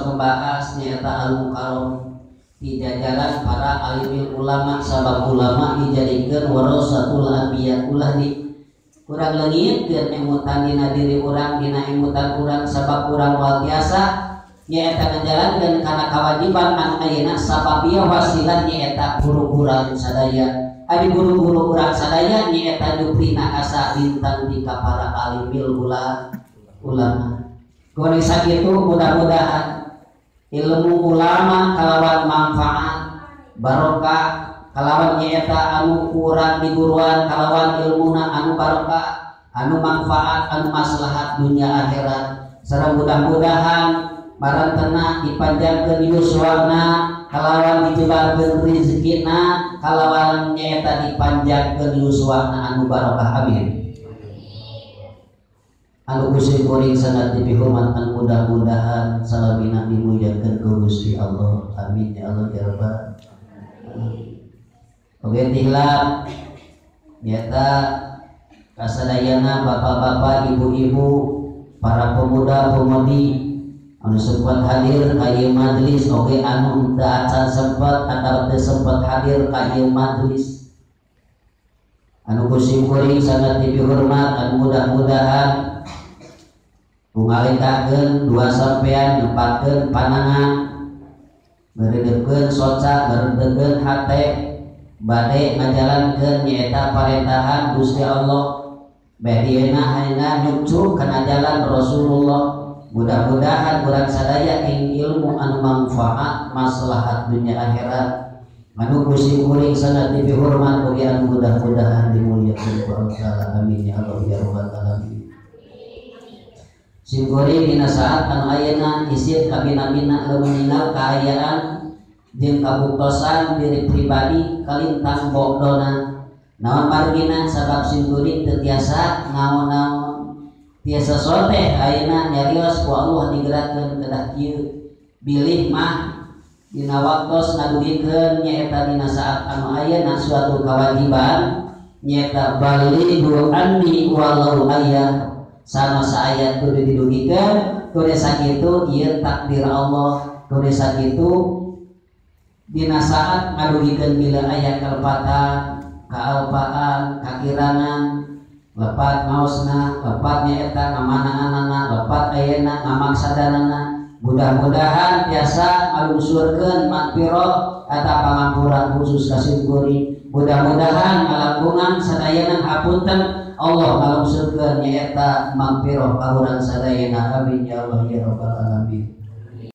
sok membahas nyaeta al-mukarram di jajaran para alimil ulama sabab ulama dijadikeun warasatul anbiya ulah di kurang leungitkeun emutan dina diri urang dina emutan urang sabab urang moal tiasa nyaeta ngajalankeun kana kawajiban anu ayeuna sabab ieu wasilah nyaeta guru-guru sadaya ari guru-guru urang sadaya nyaeta duprina asa bintang di ka para alimil ulama. Kuring sakitu mudah-mudahan ilmu ulama kalawan manfaat barokah kalawan nyaeta anu kurang diguruan kalawan ilmuna anu barokah anu manfaat anu maslahat dunia akhirat sareng mudah-mudahan marantena dipanjangkeun yuswana kalawan dijebarkeun rezekina kalawan nyaeta dipanjangkeun yuswana anu barokah amin. Anu kusim kuring sangat dipihormat anu mudah-mudahan salabina dimuliakeun ku Gusti Allah amin ya Allah ya rabbal alamin. Oge tilap nyaeta kasadayana bapak-bapak ibu-ibu para pemuda-pemudi anu sempat hadir ka ieu majelis oge anu teu acan sempat atawa teu sempat hadir ka ieu majelis anu kusim kuring sangat dipihormat anu mudah-mudahan ungalitakeun dua sampean nempatkeun panangan beredepkeun soca beredepkeun hate bade ngajalankeun nyaeta parentahan Gusti Allah beh dieuna hayna nyukcuk kana jalan Rasulullah mudah-mudahan urang sadaya ing ilmu anu manfaat maslahat dunia akhirat anu kusim kuring sangat dipihormat ugi anu mudah-mudahan dimuliakeun ku Allah taala amin ya Allah ya rabbal alamin. Simkuring dina saat anu ayeuna isin kabina-bina lamun ningal kaayaan jeung kabuktosan diri pribadi kalintang bogdona naon margina sabab simkuring teu tiasa naon-naon tiasa soteh ayeuna nyarios ku Allah digerakkeun kedah kieu bilih mah dina waktos ngadugikeun nyaeta dina saat anu ayeuna suatu kewajiban nyaeta balighu anni walau ayah sama saayat kudu didugikeun kudu sakitu ieu takdir Allah kudu sakitu dina saat ngadugikeun bila aya kalepatan kaalpaan kakirangan lepat maosna lepat nyaeta ngamanaanana lepat ayeuna ngamaksadanana mudah-mudahan tiasa ngalungsurkeun magfirah eta pangampura khusus ka simkuring mudah-mudahan ngalangkungan sadayana hapunten Allah ngalungsurkeun nyaeta magfirah ka urang sadayana amin ya Allah ya rabbal alamin.